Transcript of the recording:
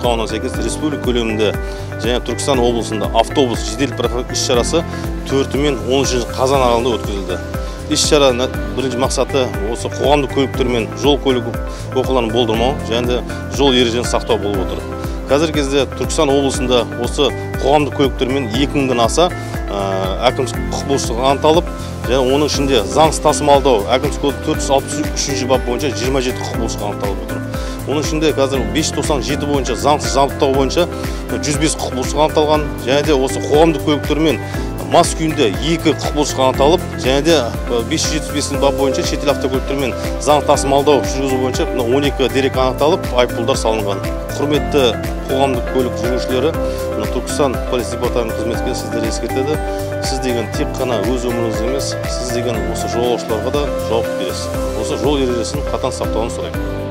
нұсқауына сәйкес республика көлемінде және Түркістан облысында автобус жедел профилактикалық іс-шарасы 4 мен 13 қазан аралығында өткізілді. Іс-шара бірінші мақсаты осы қоғамдық көліктер мен жол көлік оқиғаларын болдырмау және де жол ережесін сақтау болып отыр. Қазіргі кезде Түркістан облысында осы қоғамдық көліктермен 2000-ден аса әкімшілік құқық бұзушылық анықталып, және оның ішінде заңсыз тасымалдау әкімшілік кодекс 463 бап бойынша 27 құқық бұзушылық анықталып отыр. Оның ішінде қазір 597 бойынша заңсыз жабдықтау бойынша 105 құқық бұзушылық анықталған, және де осы қоғамдық көліктермен мас күйінде 2 құқық бұзушылық анықталып, және де 575 бап бойынша шетел автокөліктермен заң тасымалдау жүргізу бойынша 12 дерек анықталып, айыппұлдар салынған. Құрметті қоғамдық көлік жүргізушілері, Түркістан полиция департаменті қызметкері сіздерді ескертеді. Сіз деген тек қана өз өміріңіз емес, сіз деген осы жолаушыларға да жауап бересіз. Осы жол ережесін қатаң сақтауын сұраймын.